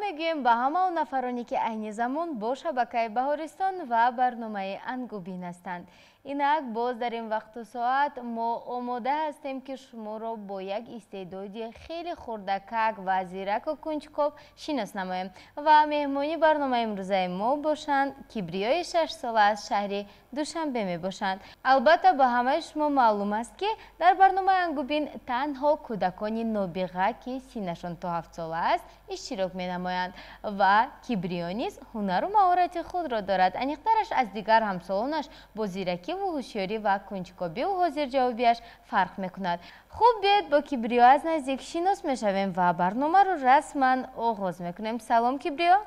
Мегӯем ба ҳама он нафароне, ки айни замон бо шабакаи Баҳористон ва барномаи Ангубин ҳастанд. Инак боз дар ин вақту соат мо омода ҳастем, ки шуморо бо як истеъдоди хеле хурдакак ва зираку кунҷков шинос намоем. Ва меҳмони барномаи имрӯзаи мо бошанд Кибриёи шашсола аз шаҳри Душанбе мебошанд. Албатта, ба ҳамаи шумо маълум аст, ки дар барномаи Ангубин танҳо кӯдакони нобиға, ки синнашон то ҳафтсола аст, иштирок менамоянд ва Кибриё низ ҳунару маҳорати худро дорад. Аниқтараш, аз дигар ҳамсолонаш бо зиракиву ҳушёрӣ ва кунҷкобиву ҳозирҷавобиаш фарқ мекунад. Хуб, биёед, бо Кибриё аз наздик шинос мешавем ва барномаро расман оғоз мекунем. Салом, Кибриё,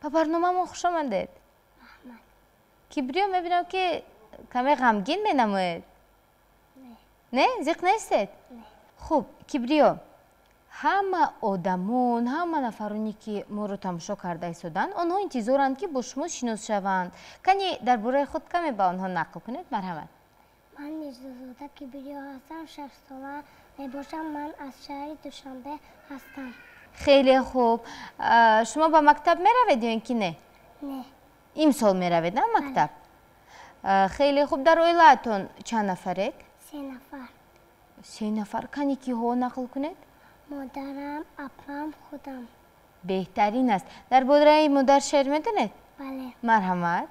ба барномамо хуш омадед. Кибриё, мебинам, ки каме ғамгин менамоед. Не, зиқ нестед? Хуб, Кибриё, ҳама одамон, ҳама нафароне, ки моро тамошо карда истоданд, онҳо интизоранд, ки бо шумо шинос шаванд. Кани, дар бораи худ каме ба онҳо нақл кунед, марҳамат. Ман Мирзозода Кибриё ҳастам, 6 сола мебошам, ман аз шаҳри Душанбе ҳастам. Хеле хуб. Шумо ба мактаб меравед ё ин ки не? Не. Имсол меравед на мактаб? Хеле хуб. Дар оилаатон чанд нафаред? Се нафар. Се нафар. Кани, киҳо, нақл кунед? Модарам, апам, худам. Беҳтарин аст. Дар бораи модар шеър медонед? Бале. Марҳамат.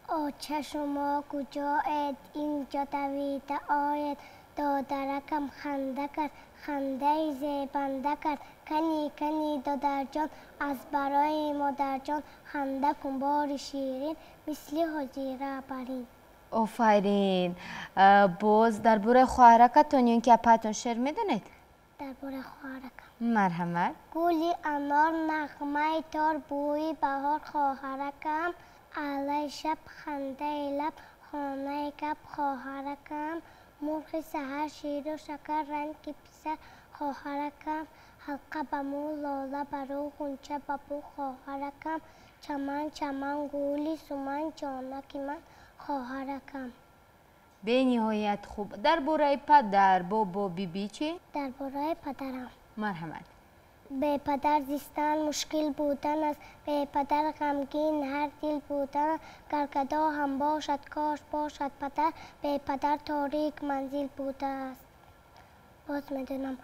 Оча, шумо куҷоед? Инҷо давида оед. Додаракам ханда кард, хандаи зебанда кард. Кани, кани, додарҷон, аз барои модарҷон ханда кун бори ширин, мисли ҳозира барин. Офарин. Боз дар бораи хоҳаракатон ё ин ки апаатон шеър медонед? Дар бораи хоҳаракам. Марҳамат. Гули анор, нағмаи тор, бӯи баҳор хоҳаракам, алаи шаб, хандаи лаб, хонаи гап хоҳаракам, мурғи саҳар, ширу шакар, ранги писар хоҳаракам, ҳалқа ба мӯ, лола ба рӯ, ғунча ба бӯ хоҳаракам, чаман, чаман, гули суман, ҷонаки ман хоҳаракам. Бениҳоят хуб. Дар бораи падар, бобо, бибӣ чӣ? Дар бораи падарам. Марҳамат. Бепадар зистан мушкил будан аст, бепадар ғамгин ҳар дил будан. Гар гадо ҳам бошад, кош бошад падар, бепадар торик манзил будааст. Боз медонам.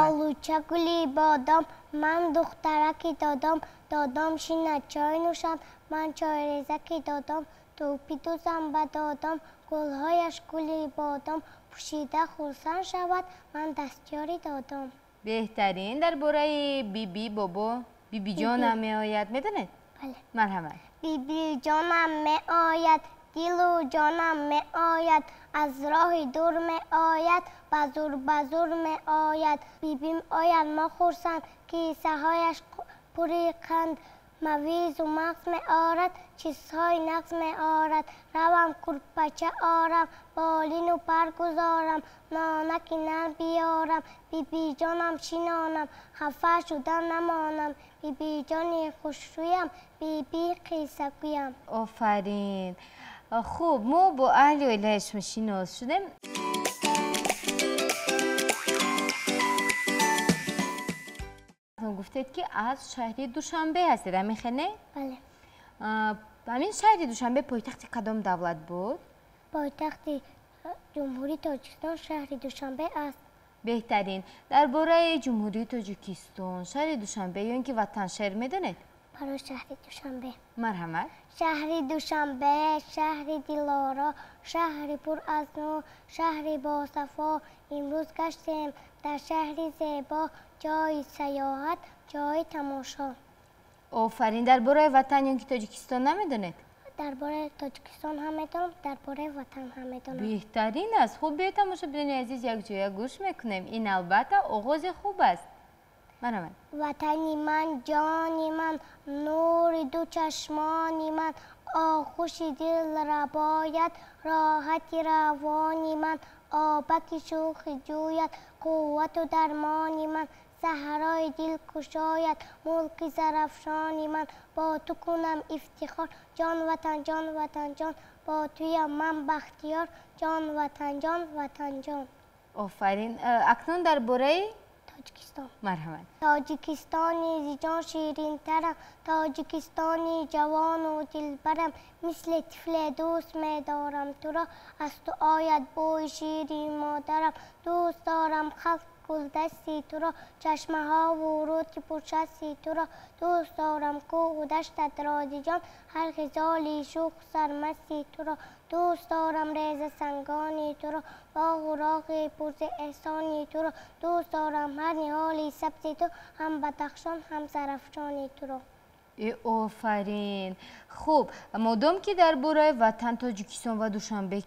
Олуча, гули бодом, ман духтараки додом, додом шинад, чой нӯшад, ман чойрезаки додом, тӯпӣ дузам ба додом, гулҳояш гули бодом пӯшида хурсанд шавад, ман дастёри додом. Беҳтарин. Дар бораи биби, бобо, бибиҷонам меояд медонед? Бале. Марҳамат. Бибиҷонам меояд, дилу ҷонам меояд, аз роҳи дур меояд, ба зур, ба зур меояд. Бибим ояд, мо хурсанд, кисаҳояш пури қанд, мавизу мағз меорад, чизҳои нағз меорад. Равам, курпача орам, болину пар гузорам, нонаки нарм биёрам, бибиҷонам шинонам, хафа шуда намонам, бибиҷони хушрӯям, биби қиссагӯям. Офарин. Хуб, мо бо аҳли оилаи шумо шинос шудем. Гуфтед, ки аз шаҳри Душанбе ҳастед, ҳамин хел, не? Бале. Ҳамин шаҳри Душанбе пойтахти кадом давлат буд? Пойтахти Ҷумҳурии Тоҷикистон шаҳри Душанбе аст. Беҳтарин. Дар бораи Ҷумҳурии Тоҷикистон, шаҳри Душанбе ё ин ки ватан шеър медонед? Барои шаҳри Душанбе. Марҳамат. Шаҳри Душанбе, шаҳри дилоро, шаҳри пур аз нур, шаҳри босафо. Имрӯз гаштем дар шаҳри зебо, ҷои саёҳат, ҷои тамошо. Офарин. Дар бораи ватан ё ин ки Тоҷикистон намедонед? Дар бораи Тоҷикистон ҳам медонам, дар бораи ватан ҳам медонам. Беҳтарин аст. Хуб, биёед, тамошобинони азиз, якҷоя гӯш мекунем. Ин албатта оғози хуб аст. Марҳамат. Ватани ман, ҷони ман, нури ду чашмони ман, оғӯши дил рабоят, роҳати равони ман, обаки шӯхи ҷӯяд, қуввату дармони ман, саҳрои дил кушояд, мулки зарафшони ман. Бо ту кунам ифтихор, ҷон ватан, ҷон ватан, ҷон, бо туям ман бахтиёр, ҷон ватан, ҷон ватан, ҷон. Офарин. Акнун дар бораи Тоҷикистон. Марҳамат. Тоҷикистони зи ҷон ширинтарам, Тоҷикистони ҷавону дилбарам, мисли тифле дӯст медорам туро, аз ту ояд бӯи шири модарам, дӯст дорам халқ гулдасти туро, чашмаҳову руди пуршасти туро, дӯст дорам кӯҳу даштат рози ҷон, ҳар ғизоли шӯху сармасти туро, дӯст дорам реза сангони туро, боғу роғи пурзи эҳсони туро, дӯст дорам ҳар ниҳоли сабзи ту, ҳам Бадахшон, ҳам Зарафшони туро. Офарин. Хуб, модом ки дар бораи ватан Тоҷикистон ва Душанбе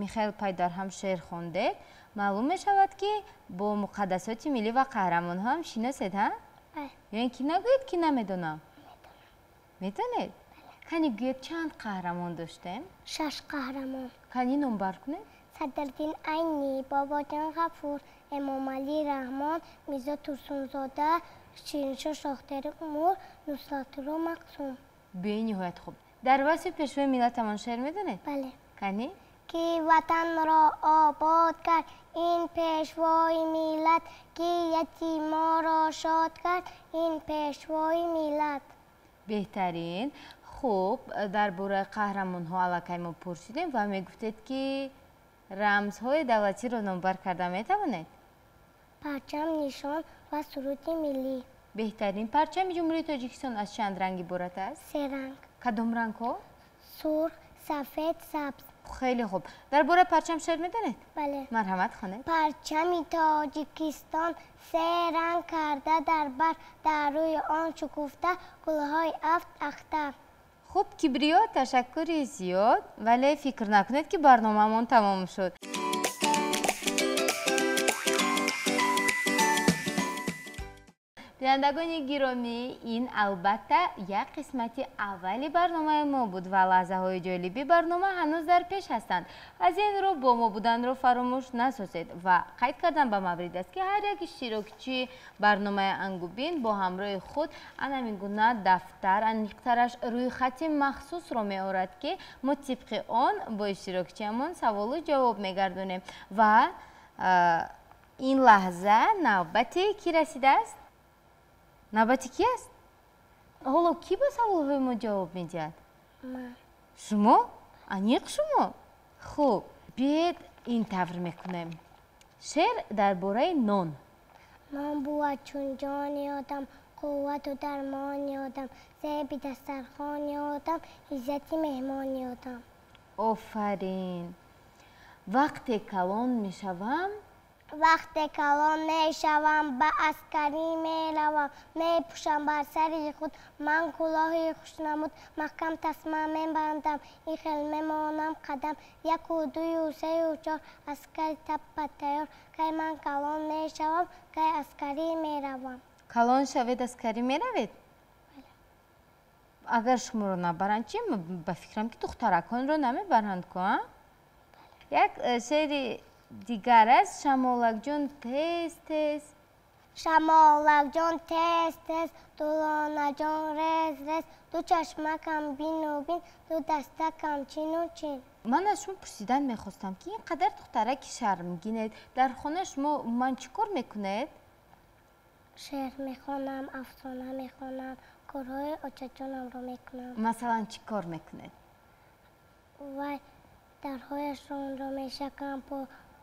Михаил пайдарҳам шеър хондед, маълум мешавад, ки бо муқаддасоти миллӣ ва қаҳрамонҳо ҳам шиносед, ҳа? Ё ин ки нагӯед, ки намедонам? Медонед? Кани гӯед, чанд қаҳрамон доштем? 6 қаҳрамон. Кани номбар кунед? Садриддин Айнӣ, Бобоҷон Ғафур, Эмомалӣ Раҳмон, Мирзо Турсунзода, Шириншоҳ Шоҳтемур, Нусратулло Мақсум. Бениҳоят хуб. Дар васфи пешвои миллатамон шеър медонед? Бале. Кани? Ки ватанро обод кард, ин пешвои миллат, ки ятиморо шод кард, ин пешвои миллат. Беҳтарин. Хуб, дар бораи қаҳрамонҳо аллакай мо пурсидем ва мегуфтед, ки рамзҳои давлатиро номбар карда метавонед? Парчам, нишон ва суруди миллӣ. Беҳтарин. Парчами Ҷумҳурии Тоҷикистон аз чанд ранг иборат аст? 3 ранг. Кадом рангҳо? Сурх, сафед, сабз. Хеле хуб. Дар бораи парчам шеър медонед? Бале. Марҳамат, хонед. Парчами Тоҷикистон 3 ранг карда дар бар, дар рӯи он шукуфта гулҳои афт ахтар. Хуб, Кибриё, ташаккури зиёд, вале фикр накунед, ки барномаамон тамом шуд. Бинандагони гиромӣ, ин албатта як қисмати аввали барномаи мо буд ва лаҳзаҳои ҷолиби барнома ҳанӯз дар пеш ҳастанд. Аз ин рӯ бо мо буданро фаромӯш насозед ва қайд кардан ба маврид аст, ки ҳар як иштирокчии барномаи Ангубин бо ҳамроҳи худ ана ҳамин гуна дафтар, аниқтараш рӯйхати махсусро меорад, ки мо тибқи он бо иштирокчиамон саволу ҷавоб мегардонем. Ва ин лаҳза навбати кӣ расидааст? Навбати ки аст? Ҳоло кӣ ба саволҳои мо ҷавоб медиҳад? Ман. Шумо? Аниқ шумо? Хуб, биед ин тавр мекунем. Шеър дар бораи нон. Нон бувад чун ҷони одам, қуввату дармони одам, зеби дастархони одам, иззати меҳмони одам. Офарин. Вақте калон мешавам, вақте калон мешавам, ба аскарӣ меравам, мепӯшам бар сари худ ман кулоҳи хушнамуд, маҳкам тасма мебандам, ин хел мемонам қадам, яку дую сею чор, аскари таппа тайёр, кай ман калон мешавам, кай аскарӣ меравам. Калон шавед, аскарӣ меравед? Агар шуморо набаранд чи? Ба фикрам, ки духтараконро намебаранд ку, а? Як шеъри дигар аст. Шамолакҷон тез тез. Шамолакҷон тез тез, дулонаҷон рез рез, ду чашмакам бину бин, ду дастакам чину чин. Ман аз шумо пурсидан мехостам, ки ин қадар духтараки шармгинед, дар хона шумо умуман чӣ кор мекунед? Шеър мехонам, афсона мехонам, корҳои очаҷонамро мекунам. Масалан, чӣ кор мекунед? Вай, дарҳояшонро мешакам,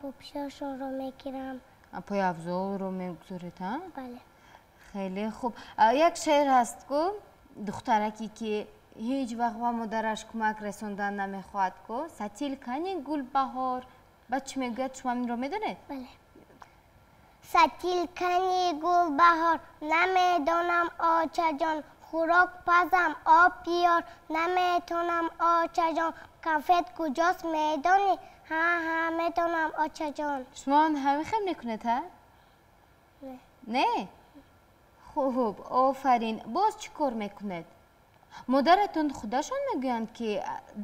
попишашонро мегирам. Пойафзолро мегузоред, ҳа? Бале. Хеле хуб. Як шеър ҳаст ку, духтараке ки ҳеҷ вақт ба модараш кӯмак расондан намехоҳад ку, сатил кани Гулбаҳор. Баъд чӣ мегӯяд, шумо инро медонед? Бале. Сатил кани Гулбаҳор, намедонам очаҷон, хӯрок пазам, об биёр, наметонам очаҷон, конфет куҷост медонӣ? Ҳа, ҳа, медонам очаҷон. Шумо ҳамин хел мекунед, ҳа? Не. Не? Хуб, офарин. Боз чӣ кор мекунед? Модаратон худашон мегӯянд, ки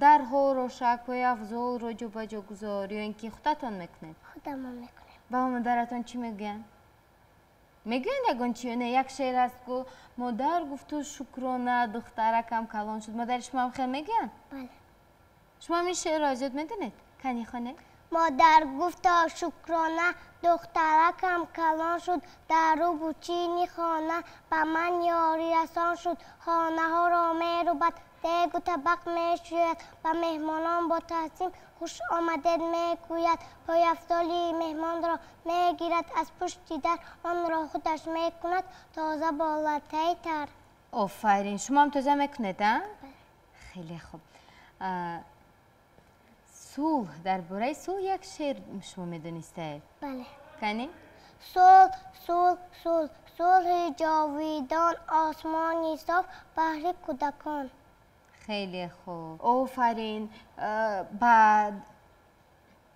дарҳоро шак, пойафзолро ҷобаҷо гузор, ё ин ки худатон мекунед? Худамон мекунем. Ба модаратон чӣ мегӯянд? Мегӯянд ягон чи ё не? Як шеър аст ку, модар гуфту шукрона, духтаракам калон шуд. Модари шумо ҳам хел мегӯянд? Бале. Шумо ҳам ин шеърро аз ёд медонед? Кани хонед. Модар гуфта шукрона, духтаракам калон шуд, дару бучини хона ба ман ёрӣ расон шуд. Хонаҳоро мерӯбад, дегу табақ мешӯяд, ба меҳмонон бо таҳсин хуш омадед мегӯяд. Пойафзоли меҳмонро мегирад, аз пушти дар онро худаш мекунад тоза бо латтаи тар. Офарин, шумо ҳам тоза мекунед, а? Хеле хуб. Сулҳ, дар бораи сулҳ як шеър шумо медонистаед? Бале. Кани? Сулҳ, сулҳ, сулҳ, сулҳи ҷовидон, осмони соф баҳри кӯдакон. Хеле хуб, офарин. Ба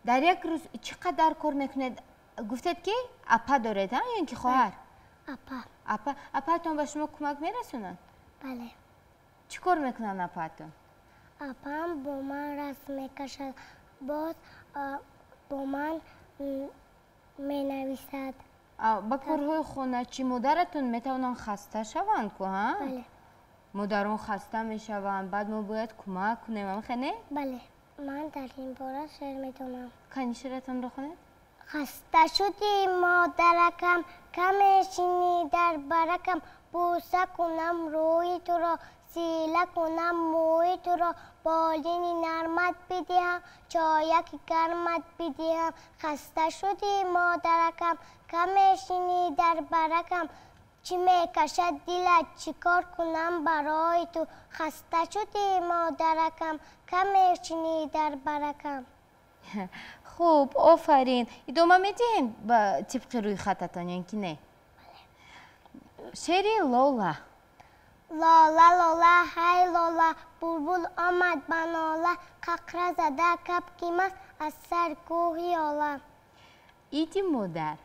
дар як рӯз чӣ қадар кор мекунед? Гуфтед ки апа доред, а, ё ин ки хоҳар? Апа. Апа. Апаатон ба шумо кӯмак мерасонанд? Бале. Чӣ кор мекунанд апаатон? Апам бо ман расм мекашад, боз бо ман менависад. Ба корҳои хона чӣ? Модаратон метавонанд хаста шаванд ку, ҳа? Бале. Модарон хаста мешаванд, баъд мо бояд кӯмак кунем, амхе не? Бале. Ман дар ин бора шеър медонам. Кани шеъратонро хонед? Хаста шудӣ модаракам, каме шинӣ дар баракам, бӯса кунам рӯи туро, сила кунам мӯи туро, болини нармат бидиҳам, чояки гармат бидиҳам. Хаста шудӣ модаракам, каме шинӣ дар баракам, чӣ мекашад дилат, чӣ кор кунам барои ту? Хаста шудӣ модаракам, каме шинӣ дар баракам. Хуб, офарин. Идома медиҳем ба тибқи рӯйхататон ё ин ки не? Шеъри Лола. Лола, лола, ҳай лола, булбул омад ба нола, қақра зада кабки маст аз сари кӯҳи Ёла. Иди модар.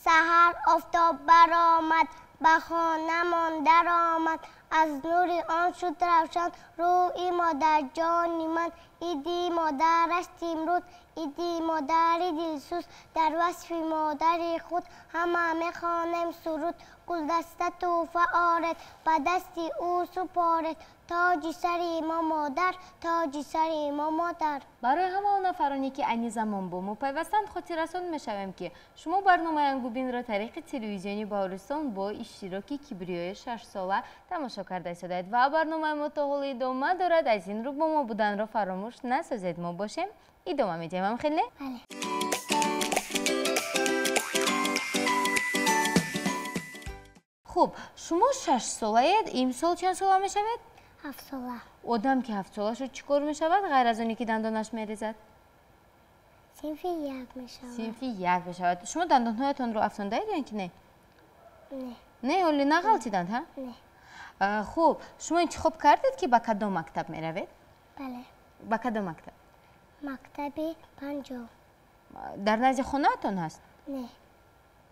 Саҳар офтоб баромад, ба хонамон даромад, аз нури он шуд равшан рӯи модарҷони ман. Иди модар аст имрӯз, иди модари дилсӯз, дар васфи модари худ ҳама мехонем суруд. Гулдаста тӯҳфа оред, ба дасти ӯ супоред, тоҷи сари мо модар, тоҷи сари мо модар. Барои ҳама он нафароне ки айни замон бо мо пайвастанд, хотиррасон мешавем ки шумо барномаи Ангубинро тариқи телевизиони Баҳористон бо иштироки Кибриёи 6сола тамошо карда истодаед ва барномаи мо то ҳол идома дорад. Аз ин рӯ бо мо буданро фаромӯш насозед. Мо бошем, идома медиҳем. Ам хеле? Бале. Хуб, шумо 6солаед, имсол чанд сола мешавед? 7сола. Одам ки 7сола шуд чӣ кор мешавад, ғайр аз оне ки дандонаш мерезад? Синфи 1 мешавад. Синфи 1 мешавад. Шумо дандонҳоятонро афтондаед ё ин ки не? Не. Не, ҳоле нағалтиданд, ҳа? Не. Хуб, шумо интихоб кардед ки ба кадом мактаб меравед? Бале. Ба кадом мактаб? Мактаби 5. Дар назди хонаатон ҳаст? Не.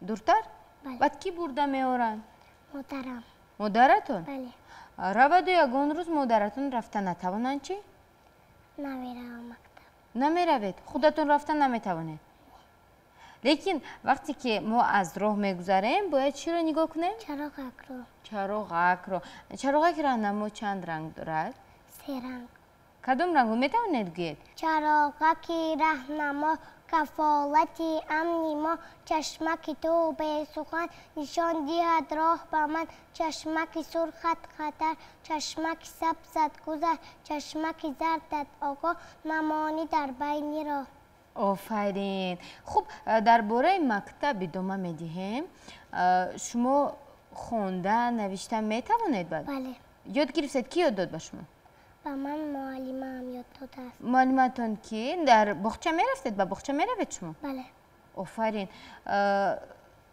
Дуртар? Бале. Баъд кӣ бурда меоранд? Модарам. Модаратон? Бале. Раваду ягон рӯз модаратон рафта натавонанд чӣ? Намеравам мактаб. Намеравед? Худатон рафта наметавонед? Лекин вақте ки мо аз роҳ мегузарем, бояд чиро нигоҳ кунем? Чароғакро. Чароғакро. Чароғаки раҳнамо чанд ранг дорад? 3 ранг. Кадом рангро метавонед гӯед? Чароғаки раҳнамо, кафолати амни мо, чашмаки ту бесухан нишон диҳад роҳ ба ман, чашмаки сурхат хатар, чашмаки сабзат гузар, чашмаки зардат огоҳ, намонӣ дар байни роҳ. Офарин. Хуб, дар бораи мактаб идома медиҳем. Шумо хонда, навишта метавонед баъд? Бале. Ёд гирифтед? Кӣ ёд дод ба шумо? Ба ман муаллимаам ёд додааст. Муаллиматон кӣ? Дар боғча мерафтед? Ба боғча меравед шумо? Бале. Офарин.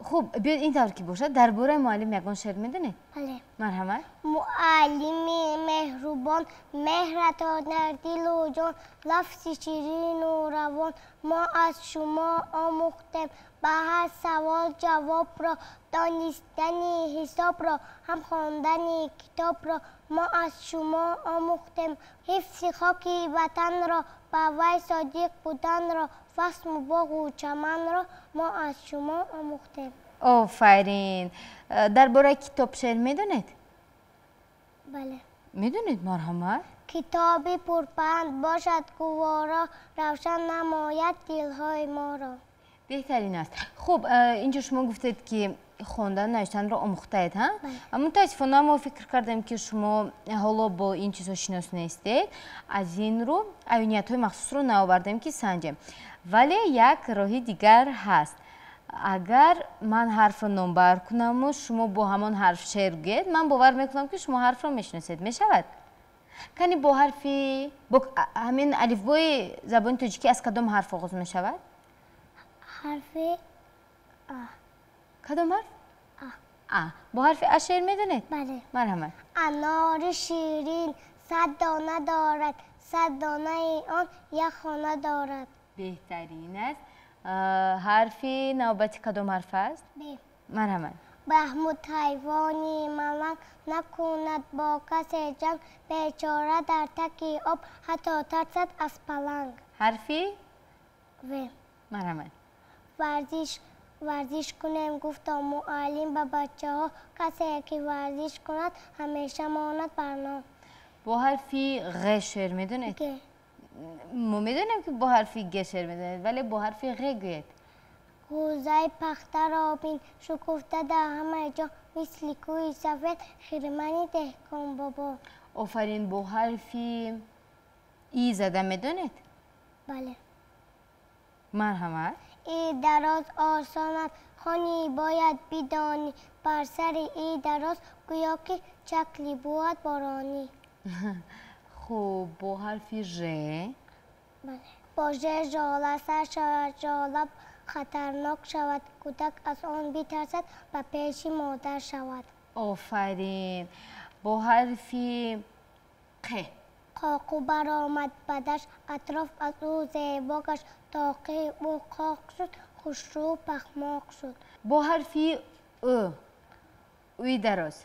Хуб, биёед ин тавр ки бошад, дар бораи муаллим ягон шеър медонед? Бале. Марҳамат. Муаллими меҳрубон, меҳратон дар дилу ҷон, лафзи ширину равон, мо аз шумо омӯхтем ба ҳар савол ҷавобро, донистани ҳисобро, ҳам хондани китобро, мо аз шумо омӯхтем ҳифзи хоки ватанро, ба вай содиқ буданро, фаслу боғу чаманро, мо аз шумо омӯхтем. Офарин. Дар бораи китоб шеър медонед? Бале. Медонед, марҳамат. Китоби пурпанд бошад гуворо, равшан намояд дилҳои моро. Беҳтарин аст. Хуб, инҷо шумо гуфтед, ки хондан навиштанро омӯхтаед, ҳа? Мутаассифона мо фикр кардем, ки шумо ҳоло бо ин чизҳо шинос нестед. Аз ин рӯ аёниятҳои махсусро наовардем, ки санҷем. Вале як роҳи дигар ҳаст. Агар ман ҳарфро номбар кунаму шумо бо ҳамон ҳарф шеър гӯед, ман бовар мекунам, ки шумо ҳарфро мешиносед. Мешавад? Кани бо ҳарфи бо ҳамин алифбои забони тоҷикӣ аз кадом ҳарф оғоз мешавад? Ҳарфи А. Кадом ҳарф? А. А. Бо ҳарфи А шеър медонед? Бале. Марҳамат. Анори ширин 100 дона дорад, 100 донаи он як хона дорад. Беҳтарин аст. Ҳарфи навбати кадом ҳарф аст? Б. Марҳамат. Маҳмуд ҳайвони маланг накунад бо касе ҷанг, бечора дар таки об ҳатто тарсад аз паланг. Ҳарфи? В. Марҳамат. Варзиш кунем, гуфто муаллим ба бачаҳо, касе ки варзиш кунад ҳамеша монад барно. Бо ҳарфи ғ шеър медонед? Г. Мо медонем, ки бо ҳарфи г шеър медонед, вале бо ҳарфи ғ гӯед. Ғӯзаи пахтаро бин, шукуфта дар ҳама ҷо, мисли кӯҳи сафед хирмани деҳқонбобо. Офарин. Бо ҳарфи и зада медонед? Бале. Марҳамат. И дароз осон аст, хони бояд бидонӣ, бар сари и дароз гӯё ки чакли бувад боронӣ. Хуб, бо ҳарфи ж? Бале. Бо ж жола сар шавад, жола хатарнок шавад, кӯдак аз он битарсад, ба пеши модар шавад. Офарин. Бо ҳарфи қ? Қоқу баромад ба дашт, атроф аз ӯ зебо гашт, тоқи ӯ қоқ шуд, хушрӯ пахмоқ шуд. Бо ҳарфи ӯ, ӯи дароз.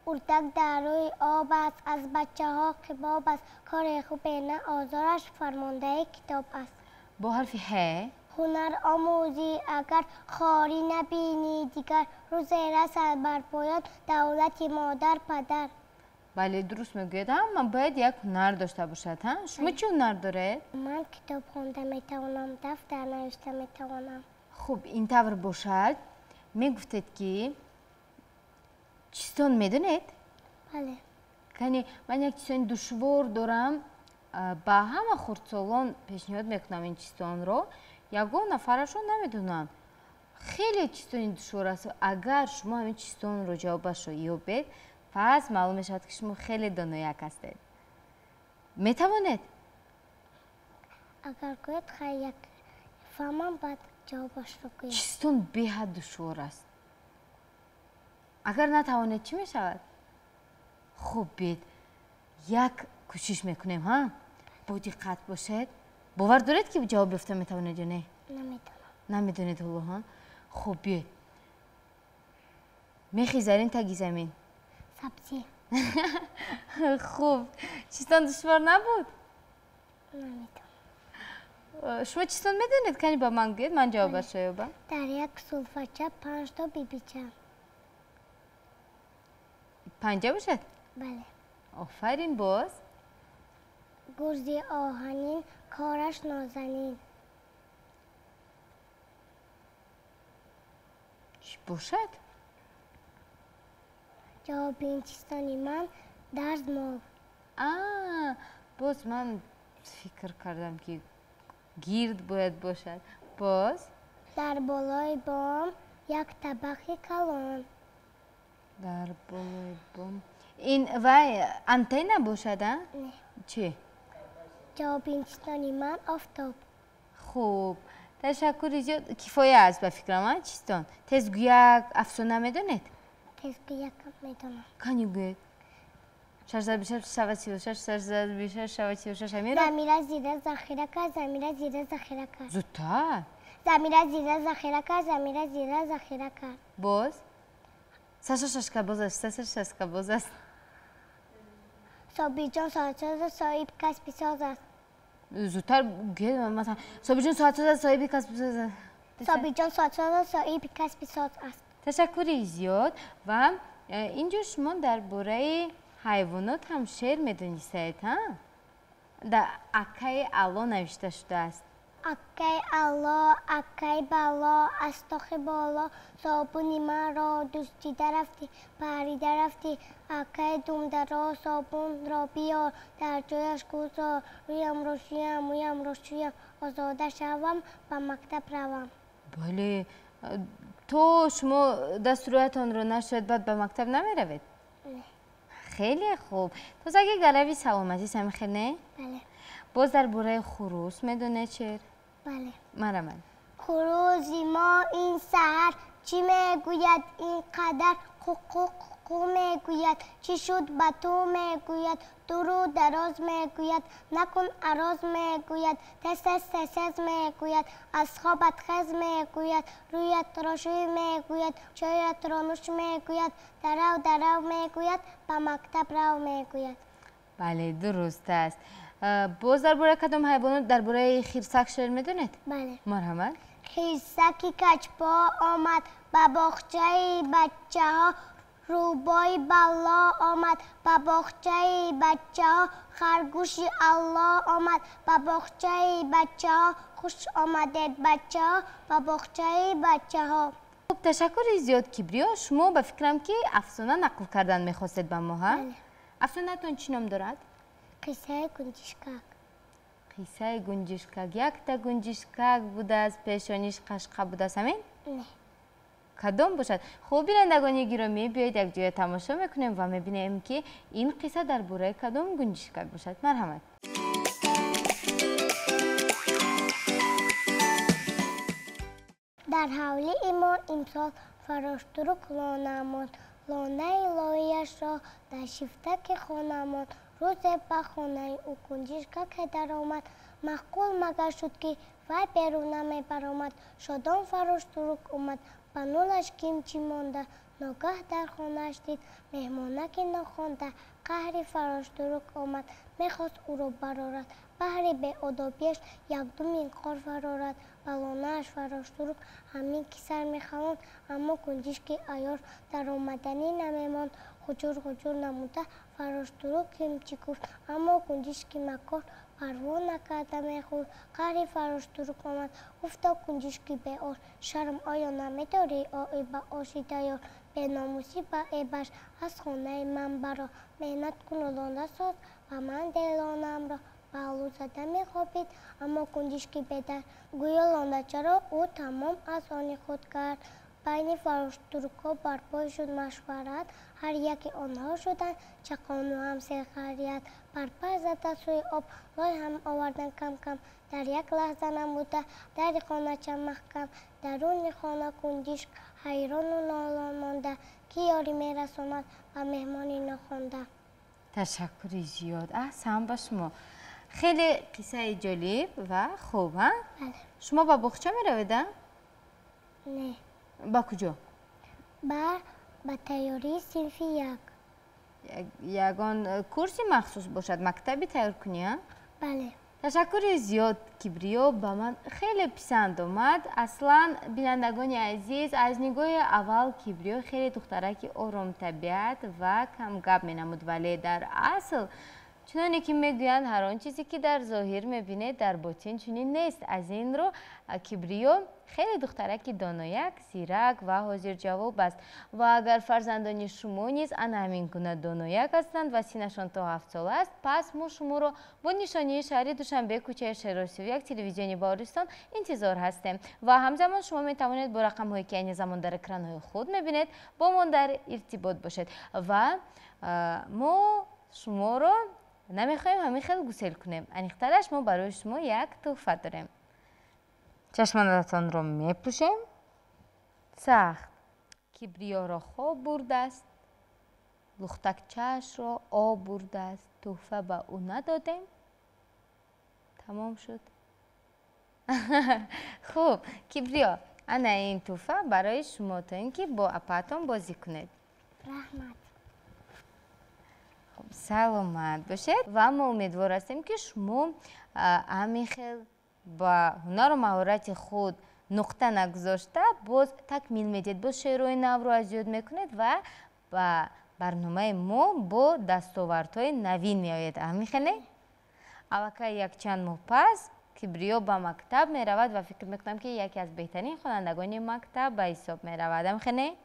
Урдак дар рӯи об аст, аз бачаҳо қибоб аст, кори хубе на озораш, фармондаи китоб аст. Бо ҳарфи ҳ? Ҳунар омӯзӣ агар хорӣ набинӣ дигар, рӯзе расад бар поён давлати модар падар. Бале, дуруст мегӯяд. Ҳама бояд як ҳунар дошта бошад, ҳа? Шумо чӣ ҳунар доред? Ман китоб хонда метавонам, дафтар навишта метавонам. Хуб, ин тавр бошад, мегуфтед, ки чистон медонед? Бале. Кани ман як чистони душвор дорам, ба ҳама хурдсолон пешниҳод мекунам ин чистонро, ягон нафарашон намедонанд. Хеле чистони душвор аст. Агар шумо ҳамин чистонро ҷавобашро ёбед, пас маълум мешавад, ки шумо хеле донояк ҳастед. Метавонед? Агар гӯяд, хай як фаҳмам, баъд ҷавобашро гӯям. Чистон беҳад душвор аст. Агар натавонед, чӣ мешавад? Хуб, бед, як кӯшиш мекунем, ҳа? Бо диққат бошед. Бовар доред, ки ҷавоб ёфта метавонед ё не? Намедонам. Намедонед ҳоло, ҳа? Хуб, биёед. Мехи зарин таги замин. Сабзӣ. Хуб, чистон душвор набуд? Намедонам. Шумо чистон медонед? Кани ба ман гӯед, ман ҷавобашро ёбам. Дар як сулфача 5 то бибича. Панҷа бошад? Бале. Офарин, боз. Гурзи оҳанин, кораш нозанин. Чӣ бошад? Ҷавоби ин чистони ман дарзмол. Боз ман фикр кардам, ки гирд бояд бошад. Боз? Дар болои бом як табақи калон. Дар болои бом. Ин вай антенна бошад, а? Не. Чӣ? Ҷавоби ин чистони ман офтоб. Хуб, ташаккури зиёд. Кифоя аст ба фикрам, а, чистон? Тезгӯяк афсона медонед? Тезгӯякам медонам. Кани гӯед. 626 шавад 36, 626 шавад 36, ҳаминро? Замира зира захира кард, замира зира захира кард. Зудтар. Замира зира захира кард, замира зира захира кард. Боз? Саша шашкабоз аст, Саша шашкабоз аст. Собирҷон соатсоз аст, соҳиби касби соз аст. Зудтар гӯед, масалан, Собирҷон соатсоз аст, соҳиби касби соз аст. Собирҷон соатсоз аст, соҳиби касби соз аст. Ташаккури зиёд. Ва инҷо шумо дар бораи ҳайвонот ҳам шеър медонистаед, ҳа? Дар Акаи Алло навишта шудааст. Акаи Алло, акаи бало, аз тохи боло, собуни маро дуздида рафтӣ, парида рафтӣ. Акаи думдаро, собунро биёр, дар ҷояш гузор, рӯямро шӯям, мӯямро шӯям, озода шавам, ба мактаб равам. Бале, то шумо дасту рӯятонро нашӯед, баъд ба мактаб намеравед? Не. Хеле хуб. Тозаги гарави саломатист, ҳамин хел не? Бале. Боз дар бораи хурӯс медонед шеър? Бале. Марҳамат. Хурӯси мо ин саҳар чӣ мегӯяд ин қадар? Қуқу қуқу мегӯяд, чӣ шуд ба ту мегӯяд, дуру дароз мегӯяд, накун ароз мегӯяд, тез тез тез тез мегӯяд, аз хобат хез мегӯяд, рӯятро шӯй мегӯяд, чоятро нӯш мегӯяд, дарав дарав мегӯяд, ба мактаб рав мегӯяд. Бале, дуруст аст. Боз дар бораи кадом ҳайвонот, дар бораи хирсак шеър медонед? Бале. Марҳамат. Хирсаки качпо омад ба боғчаи бачаҳо, рӯбои балло омад ба боғчаи бачаҳо, харгӯши Алло омад ба боғчаи бачаҳо, хуш омадед бачаҳо ба боғчаи бачаҳо. Хуб, ташаккури зиёд, Кибриё. Шумо ба фикрам ки афсона нақл кардан мехостед ба мо, ҳа? Бале. Афсонаатон чӣ ном дорад? Қиссаи гунҷишкак. Қиссаи гунҷишкак. Якта гунҷишкак будааст, пешониш қашқа будааст, ҳамин? Не. Кадом бошад? Хуб, бинандагони гиромӣ, биёед якҷоя тамошо мекунем ва мебинем, ки ин қисса дар бораи кадом гунҷишкак бошад. Марҳамат. Дар ҳавлии мо имсол фароштурук лона монд, лонаи лояшро дар шифтаки хона монд. Рӯзе ба хонаи ӯ гунҷишкаке даромад, маъқул магар шуд, ки вай берун намебаромад. Шодон фароштурук омад, ба нулаш кимчи монда, ногаҳ дар хонааш дид меҳмонаки нохонда. Қаҳри фароштурук омад, мехост ӯро барорад, баҳри беодобиаш якду минқор фарорад. Ба лонааш фароштурук ҳамин ки сар мехалонд, аммо гунҷишки айёр даромаданӣ намемонд. Ҳуҷур ҳуҷур намуда фароштурук кимчи гуфт, аммо гунҷишки макор парво накарда мехӯрд. Қаҳри фароштурук омад, гуфто гунҷишки беор, шарм оё намедорӣ ои ба оши тайёр? Беномусӣ ба эбаш аз хонаи ман баро, меҳнат куну лона соз ва ман делонамро. Паҳлӯ зада мехобид, аммо гунҷишки бедар гӯё лоначаро ӯ тамом аз они худ кард. Байни фароштурукҳо барпо шуд машварат, ҳар яке онҳо шуданд чақону ҳам серхарият. Парпар зада сӯи об лой ҳам овардан кам-кам, дар як лаҳза намуда дари хонача маҳкам. Даруни хона гунҷишк ҳайрону нолон монда, ки ёрӣ мерасонад ба меҳмони нохонда. Ташаккури зиёд. Аҳсан ба шумо. Хеле қиссаи ҷолиб ва хуб, ҳа? Бале. Шумо ба боғча меравед, а? Не. Ба куҷо? Ба тайёрии синфи як. Ягон курси махсус бошад, мактаби тайёркунӣ, а? Бале. Ташаккури зиёд, Кибриё, ба ман хеле писанд омад. Аслан, бинандагони азиз, аз нигоҳи аввал Кибриё хеле духтараки оромтабиат ва камгап менамуд, вале дар асл чуноне ки мегӯянд, ҳар он чизе ки дар зоҳир мебинед, дар ботин чунин нест. Аз ин рӯ Кибриё хеле духтараки донояк, зирак ва ҳозирҷавоб аст. Ва агар фарзандони шумо низ ана ҳамин гуна донояк ҳастанд ва синнашон то 7 сола аст, пас мо шуморо бо нишонии шаҳри Душанбе, кӯчаи Шеросиёв, телевизиони Баҳористон интизор ҳастем. Ва ҳамзамон шумо метавонед бо рақамҳое ки айни замон дар экранҳои худ мебинед, бо мо дар иртибот бошед. Ва мо шуморо намехоҳем ҳамин хел гусел кунем. Аниқтараш мо барои шумо як тӯҳфа дорем. Чашмонатонро мепӯшем. Сахт. Кибриёро хоб бурдааст, лухтакчаашро об бурдааст. Тӯҳфа ба ӯ надодем. Тамом шуд. Хуб, Кибриё, ана ин тӯҳфа барои шумо, то ин ки бо апаатон бозӣ кунед. Раҳмат. Хуб, саломат бошед ва мо умедвор ҳастем, ки шумо ҳамин хел ба ҳунару маҳорати худ нуқта нагузошта, боз такмил медиҳед, боз шеърҳои навро аз ёд мекунед ва ба Барномаи мо бо дастовардҳои навин меояд. Ҳамин аллакай якчанд моҳ пас Кибриё ба мактаб меравад ва фикр мекунам, ки яке аз беҳтарин хонандагони мактаб ба ҳисоб меравад. Ҳамхене?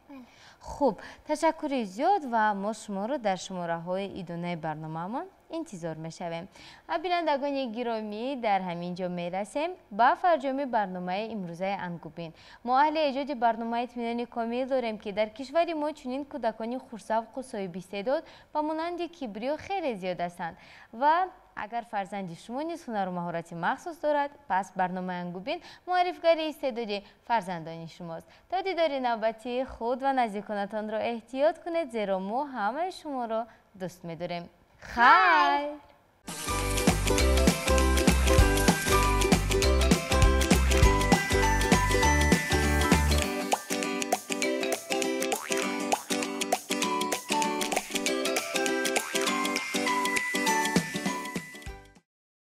Хуб, ташаккури зиёд ва мо шуморо дар шумораҳои идонаи барномаамон интизор мешавем. Ва бинандагони гиромӣ, дар ҳамин ҷо мерасем ба фарҷоми барномаи имрӯзаи Ангубин. Мо аҳли эҷоди барнома итминони комил дорем, ки дар кишвари мо чунин кӯдакони хушзавқу соҳибистеъдод ба монанди Кибриё хеле зиёд ҳастанд ва агар фарзанди шумо низ ҳунару маҳорати махсус дорад, пас барномаи Ангубин муаррифгари истеъдоди фарзандони шумост. То дидори навбатӣ худ ва наздиконатонро эҳтиёт кунед, зеро мо ҳамаи шуморо дӯст медорем. Хайр.